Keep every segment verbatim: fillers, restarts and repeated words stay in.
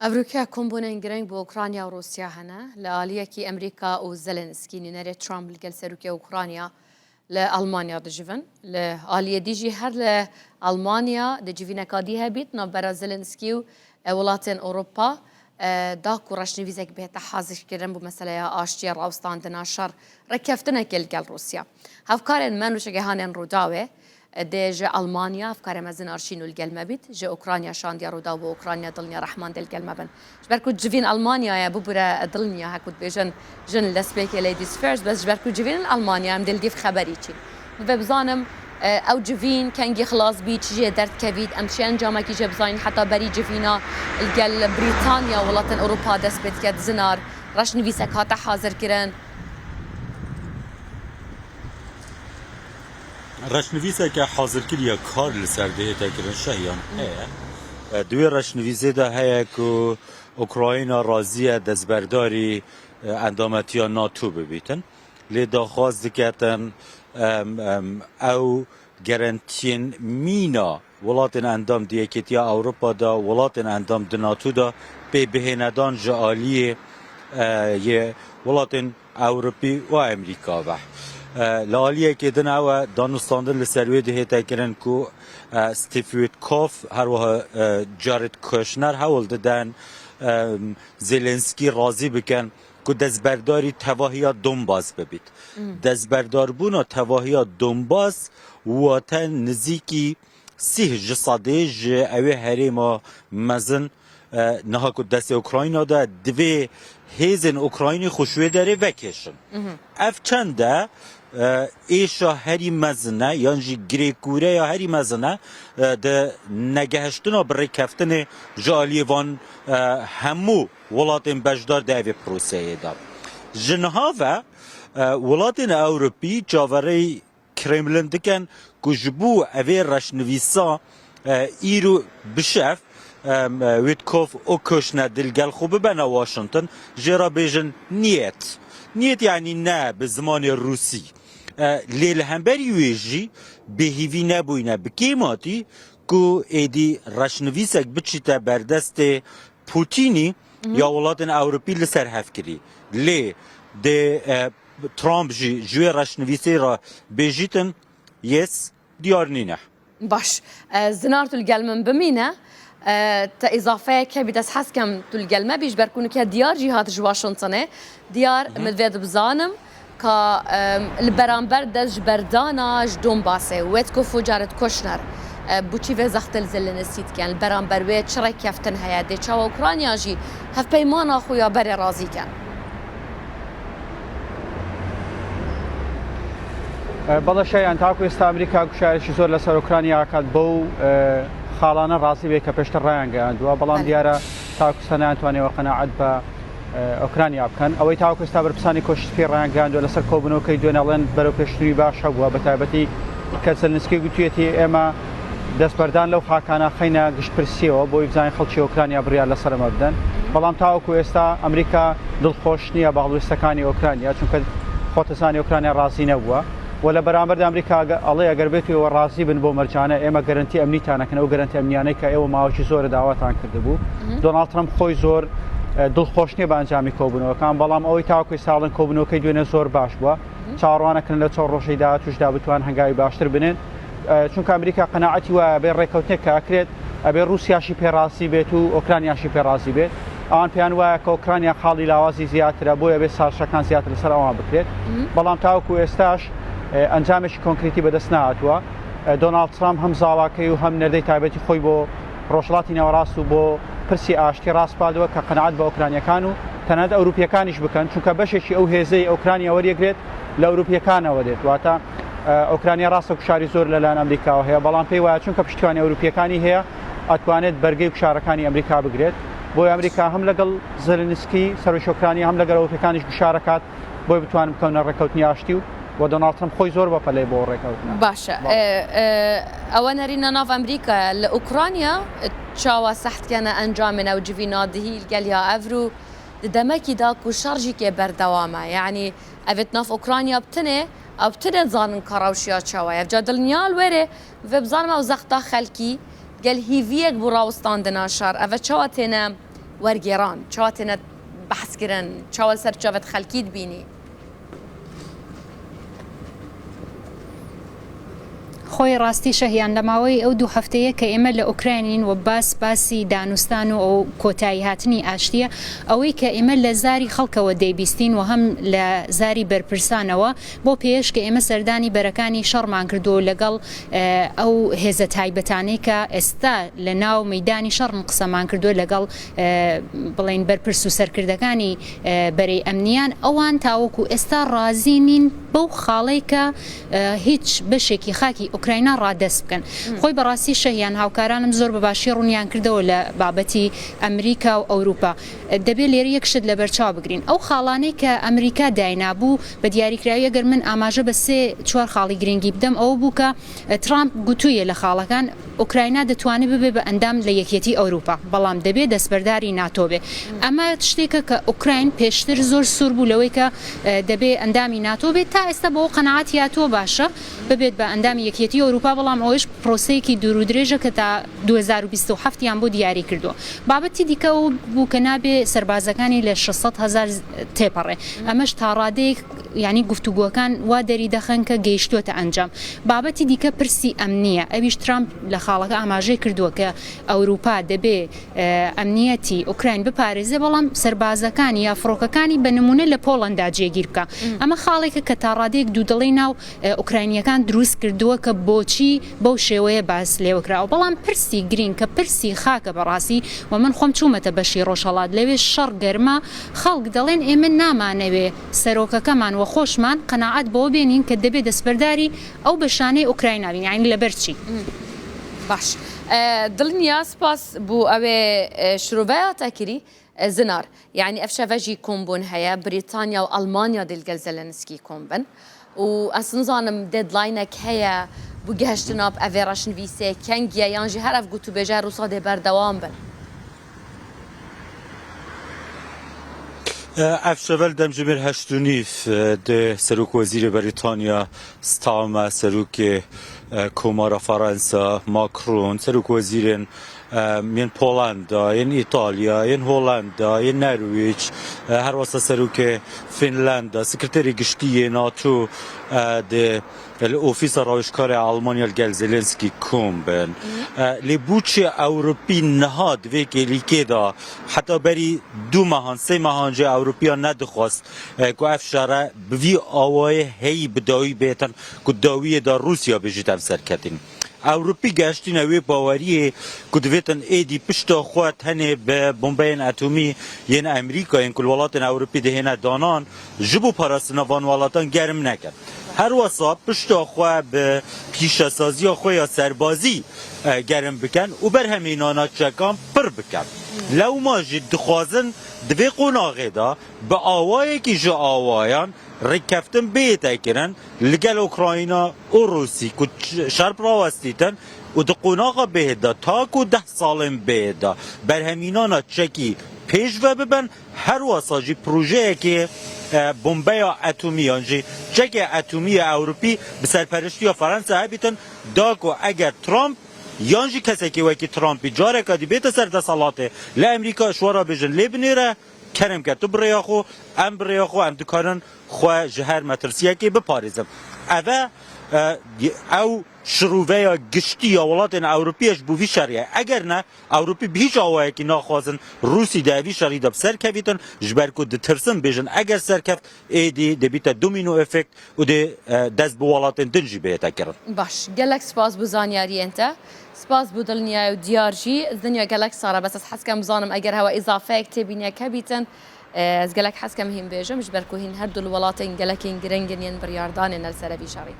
Evroke kombûnên girîng bi Ukrayna û Rûsya hene. Li aliyekî Amerîka û Zelenskî, nûnerê Trump li gel serokê Ukrayna li Almanya dijivin. Li aliyê dî jî her li Almanya di civîneka dî hebît, navbera Zelenskî û, e, welatên Ewropa, e, da ku reşnivîsek bihête hazirkirin bo meseleya aştiyê, rawestandina şer, rêkeftinekê li gel Rûsya. Hevkarên me, nûçegehanên Rûdawê, dê ji Almanya hevkarê mezin Arşîno li gel me bît, ji Ukrayna şandiya Rûdaw bo Ukrayna, Dilnya Rehman dê li gel me bin. Ji ber ku civîn Almanya ye, bibûre Dilnya, heku dibêjin jin li destpêkê ladies first, bes ji ber ku civîn Almanya em dê li dîv xeberî çîn. Divê bizanim, e, ew civîn kengî xilas bî, çi jê derdkevît, em çi encamekî jê bizanîn heta berî civîna li gel Brîtanya, welatên Ewropa dest pê dike, di zinar reşnivîsek hate hazirkirin. Reşnivîseke hazirkiriye kar li ser dihête kirin şehiyan heye. E, di wê reşnivîsê de heye ku Ukrayna razî ye destberdarî, e, endametiya NATO bibîtin. Lê daxwaz diketin, em, em, ew garantiyên mîna welatên endam di Yekêtiya Ewropa de, welatên endam di NATO de pê bihênedan ji aliyê, e, yê welatên Ewropî û Amerîka ve. E, li aliyekê din ew e, danûstandin li ser wê dihête kirin ku, e, Steve Witkoff, her wiha, e, Jared Kushner hewl didin, e, Zelenskî razî bikin ku destberdarî tevahiya Donbas bibît. Hmm. Destberdarbûna tevahiya Donbas wate nizîkî sîh ji sedê ji ewê herêma mezin, e, niha ku destê Ukrayna de, divê hêzên Ukraynî xwe ji wê derê vekêşin. Mhm. Ev çend e, e, êşa herî mezin e, yan jî girêkûreya herî mezin e, e, di negehiştina bi rêkeftinê ji aliyê van, e, hemû welatên beşdar di evê proseyê de. Ji niha ve, e, welatên Ewropî çaverêyî Kremlin dikin ku ji bo evê reşnivîsa, e, îro bi şev, em, e, Witkoff û Kushner di li gel xwe bibene Washington, jê re bêjin niyet. Niyet yanî ne bi zimanê rûsî. E, lê li hemberî wê jî bêhîvî nebûyne bi kêmatî ku êdî reşnivîsek biçîte ber destê Putînî Mhm. ya welatên Ewropî li ser hev kirî. Lê dê, e, Trump jî ji wê reşnivîsê re bêjîtin, yes, diyar nîne. Baş. E, Zinar, tu li gel min bimîne. E, te îzafeyek hebît, ez hez kem tu li gel me bî, ji ber ku nûke diyar jî hat ji Washingtonê. Diyar, Mhm. min divê dibizanim ka, em, li beramber dest ji berdana ji Donbasê, Witkoff û Jared Kushner, e, bo çi vê zextê li Zelensî dikin? Li beramber wê çi rêkeftin heye? Dê çawa Ukrayna jî hevpeymana xwe ya berê razî kin? بەڵێ شایان، تاکو ئێستا ئەمریکا گوشارێکی زۆر لەسەر ئۆکرانیا ئەکات، بەو خاڵانە ڕازی بێت کە پێشتر ڕایانگەیاندووە، بەڵام بەڵێ. دیارە تاکو ئێستا نەیانتوانێت وە قەناعەت بە ئۆکرانیا بکەن. ئەوەی تاکو ئێستا بەرپرسانی کۆشکی سپی ڕایانگەیاندووە لەسەر کۆبوونەوەکەی دوێنێ، ئەڵێن بەرەو پێشچووی باش هەبووە، بە تایبەتی کە زەلنسکی گوتوویەتی ئێمە دەستبەردان لەو خاکانە خەینە گشتپرسیەوە، بۆی بزانین خەڵکی ئۆکرانیا بڕیار لەسەر ئەمە بدەن. بەڵام تاوەکو ئێستا ئەمریکا دڵخۆش نییە بە هەڵوێستەکانی ئۆکرانیا، چونکە خۆتەزانی ئۆکرانیا ڕازی نەبووە و لە بەرامبەردا ئەمریکا ئەگە-، ئەڵێ ئەگەر بێت ئێوە ڕازی بن بۆ مەرجانە، ئێمە گەرنتی ئەمنیتانەکەن، ئەو گەرنتی ئەمنیانەی کە ئێوە ماوەکی زۆرە داواتان کردبوو. مهم. دۆناڵد ترەمپ خۆی زۆر، ئە، دڵخۆش نییە بە ئەنجامی کۆبوونەوەکان، بەڵام ئەوەی تاوەکو ئێستا ئەڵێن کۆبوونەوەکەی دوێنێ زۆر باش بووە. چاوەڕوانەکەن لە چەند ڕۆژەی داهاتووشدا بتوان هەنگاوی باشتر بنێن. ئە، چونکە ئەمریکا قەناعەتی وایە بێ ڕێکەوتنێک کە ئەکرێت، ئەبێ ڕووسیاشی پێ ڕازی بێت و ئۆکرانیاشی پێ ڕازی بێت. ئەوان پێیان وایە کە ئۆکرانیا خاڵی لاوازی زیاترە، بۆیە بێ سازشەکان زیاتر لەسەر ئەوان بکرێت. مهم. بەڵام تاوەکو ئێستاش، ئە، ئەنجامێکی کۆنکریتی بەدەست نهاتووە. ئە، دۆناڵد ترامپ هەم زاواکەی و هەم نەردەی تایبەتی خۆی بۆ ڕۆژهەڵاتی ناوەڕاست و بۆ پرسی ئاشتی ڕاسپاردووە کە قەناعەت بە ئۆکرانیەکان و تەنانەت ئەوروپیەکانیش بکەن، چونکە بەشێکی ئەو هێزەی ئۆکرانیا وەریەگرێت لە ئەوروپیەکانەوە دێت. واتە، ئە، ئۆکرانیا ڕاستە گوشاری زۆر لەلایەن ئەمریکاوە هەیە، بەڵام پێی وایە چونکە پشتیوانی ئەوروپیەکانی هەیە، ئەتوانێت بەرگەی گوشارەکانی ئەمریکا بگرێت. بۆیە ئەمریکا هەم لەگەڵ زەلنسکی سەرۆکی ئۆکرانیا، هەم لەگەڵ ئەوروپیەکانیش گوشارەکات، بۆی بتوان بکەونە ڕێکەوتنی ئاشتی و، و دۆناڵد ترەمپ خۆی زۆر بە پەلەی بۆ ڕێکەوتنە. باشە. بەڵێ. ئێ، ئێ، ئەوە نەرینە ناو ئەمریکایە. لە ئوکرانیا چاوە سەحتکەنە ئەنجامێ ناو جڤی نادهی گەلیا ئەڤرو، di demekî da ku şer jî kê berdewam e. Yanî ev ê di nav Ukrayna bi tinê, ew bi tinê zanin ka rewşiya çawa ye. Ev ca dilniya li wêrê, vê bizanim ew zexta xelkî, gel hîviyek bû rawistandina şer. Ev çawa têne Wergêran, çawa têne behskirin, çawa li ser çavêt xelkî dibînî? Xwê rastî شەهیان، لە ماوەی ئەو دوو هەفتەیە کە ئێمە لە ئۆکراین نین و باس باسی دانوستان و ئەو کۆتایی هاتنی ئاشتیە، ئەوەی کە ئێمە لە زاری خەڵکەوە دەیبیستین و هەم لە زاری بەرپرسانەوە، بۆ پێش کە ئێمە سەردانی بەرەکانی شەڕمان کردو لەگەڵ ئەو هێزە تایبەتانەی کە ئێستا لە ناو مەیدانی شەڕن قسەمان کردو لەگەڵ بڵێن بەرپرس و سەرکردەکانی بەرەی ئەمنیان، ئەوان تاوەکو ئێستا ڕازی نین بەو خاڵەی کە هیچ بەشێکی خاکی ئۆکراینا ڕادەست بکەن. خۆی بەڕاستی شەهیان هاوکارانم زۆر بە باشی ڕوونیان کردەوە لە بابەتی ئەمریکا و ئەوروپا. دەبێت لێرە یەک شت لە بەرچاو بگرین، ئەو خاڵانەی کە ئەمریکا داینابوو بە دیاریکراوی، ئەگەر من ئاماژە بە سێ چوار خاڵی گرنگی بدەم، ئەوە بوو کە ترامپ گوتوویە لە خاڵەکان ئۆکراینا دەتوانێت ببێ بە ئەندام لە یەکێتی ئەوروپا، بەڵام دەبێ دەستبەرداری ناتۆ بێ. ئەمە شتێکە کە ئۆکراین پێشتر زۆر سوور بوو لەوەی کە دەبێ ئەندامی ناتۆ بێت، تا ئێستا بەوە قەناعەتی هاتووە باشە ببێت بە ئەندامی یەکێتی ئەوروپا، بەڵام ئەوەش پرۆسەیەکی دوور و درێژە کە تا دوو هەزار و بیست و هەفت یان بۆ دیاری کردووە. بابەتی دیکە ئەو بوو کە نابێ سەربازەکانی لە شەش سەد هەزار تێپەڕێ. ئەمەش تا ڕادەیەک یعنی گفتوگۆکان وا دەری دەخەن کە گەیشتووەتە ئەنجام. بابەتی دیکە پرسی ئەمنیە، ئەویش ترامپ لە خاڵەکە ئاماژەی کردووە کە ئەوروپا دەبێ ئەمنیەتی ئۆکراین بپارێزێ، بەڵام سەربازەکانی یا فڕۆکەکانی بە نمونە لە پۆڵەندا جێگیر بکە. ئەمە خاڵێکە کە تا ڕادەیەک دوودڵی ناو ئۆکراینیەکان دروست کردووە کە بۆچی بەو شێوەیە باس لێوەکراوە، بەڵام پرسی گرینگ کە پرسی خاکە بەڕاستی، و من خۆم چوومەتە بەشی ڕۆژهەڵات، لەوێ شەڕ گەرمە، خەڵک دەڵێن ئێمە نامانەوێ سەرۆکەکەمان و خۆشمان قەناعەت بەوە بێنین کە دەبێ دەستبەرداری ئەو بەشانەی ئۆکراینا بین، یعنی لەبەر چی؟ باش. ئە، دڵنیا سپاس بۆ ئەوێ، ئە، شرۆڤەیە تاکیری، ئە، زنار. یعنی ئەف شەڤە ژی کۆمبوون هەیە، بریتانیا و ئەڵمانیا دێ لەگەل زەلەنسکی کۆم بن. و ئەس نزانم دێدلایnek هەیە بۆ گەهشتنا ئەڤێ ڕەشنڤیسێ کەنگیە یان ژی هەر ئەف گوتوبێژە رووسا دێ بەردەوام بن. Ev şevel demjimêr heşt û nîv di Serokwezîrê Berîtanya Starmer, Serokê Komara Faransa Macron, Serokwezîrên yên Polanda, yên Îtalya, yên Holanda, yên Nerwîc, her wesa Serokê Fînlanda, Sekreterê Giştî yê NATO di li ofîsa rawêjkarê Almanya li gel Zelensky kom bin. Lê bûçê Ewropî niha di vê kêlîkê de heta berî du mehan, sê mehan jî Ewropiya nedixwest ku ev şere bi vî awayê heyî bi dawî bêtin ku dawiyê de Rûsya bêjît ev serketîn. Ewropî geştîne wê baweriyê ku divêtin êdî pişta xwe tenê bi bombeyên etomî yên Amerîkayên ku li welatên Ewropî dihêne danan, ji bo parastina van welatan germ nekin. Her wesa pişta xwe bi pîşesaziya xwe ya serbazî germ bikin û berhemînana çekan pir bikin. Lewma jî dixwazin di vê qonaxê de bi awayekî ji awayan rêkeftin bihête kirin li gel Ukrayna û Rûsî ku şer bi rawestîtin û di qonaxa bihêt de ta ku deh salên bihêt de berhemînana çekî pêş ve bibin, her wesa jî projeyekê bombeya etomî yan jî çekê etomî ya Ewropî bi serperiştiya Fransa hebîtin, da ku eger Trump yan jî kesekî wekî Trumpî careka dî bête ser desthilatê li Amerîka, ji we re bêjin lê binêre, kerem ke tu bi rêya xwe, em bi rêya xwe, em dikarin xwe ji her metirsiyekê biparêzin. Ev e, ew şirûveya giştî ya welatên Ewropî ye ji bo vî şerî ye. Eger ne, Ewropî bi hîç awayekî naxwazin Rûsî di evî şerî de bi ser kevîtin, ji ber ku ditirsin bêjin eger serkeft êdî dê bîte domîno efekt û dê dest bi welatên din jî bihête kirin. Baş, gelek spas bo zanyariyên te. Spas bo dilniyayê û diyar jî. Ez dinya gelek sar e, bes ez hez kem bizanim eger hewe îzafeyek tê bîne kevîtin. Ez gelek hez kem hîn bêjim, ji ber ku hîn her du li welatên gelekên giring in yên biryardanê ne li ser evî şerî.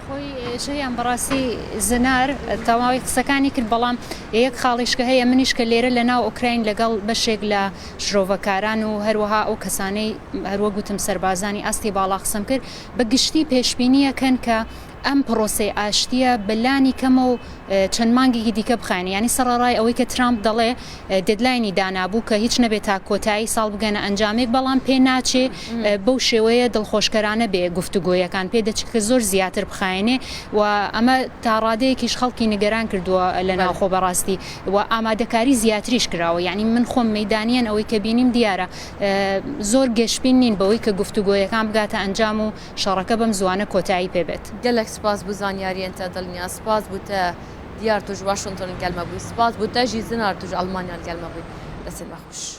Xۆی شەهیان بەڕاستی زنار تەواوی قسەکانی کرد، بەڵام یەک خاڵیش کە هەیە، منیش کە لێرە لە ناو ئۆکراین لەگەڵ بەشێک لە شرۆڤەکاران و هەروەها ئەو کەسانەی هەروە گوتم سەربازانی ئاستی باڵا قسەم کرد، بە گشتی پێشبینیەکەن کە ئەم پرۆسەی ئاشتیە بە لانی کەمەوە چەند مانگێکی دیکە بخایەنێ. یعنی سەرەڕای ئەوەی کە ترامپ دەڵێ دێدلاینی دانابوو کە هیچ نەبێت تا کۆتایی ساڵ بگەنە ئەنجامێک، بەڵام پێ ناچێ بەو شێوەیە دڵخۆشکەرانە بێ گفتوگۆیەکان، پێ دەچێت کە زۆر زیاتر بخایەنێ. و ئەمە تا ڕادەیەکیش خەڵکی نیگەران کردووە لە ناوخۆ بەڕاستی، و ئامادەکاری زیاتریش کراوە. یعنی من خۆم مەیدانیەن، ئەوەی کە بینیم دیارە زۆر گەشبین نین بەوەی کە گفتوگۆیەکان بگاتە ئەنجام و شەڕەکە بەم زوانە کۆتایی پێ بێت. گەلەک سپاس بۆ زانیاریەن تە دڵنیا، سپاس بۆ تە دیار توش واشنگتن گەلمە بووی، سپاس بۆ تە ژی زنار توش ئەڵمانیان گەلمە بووی. دەسێت مەخوش.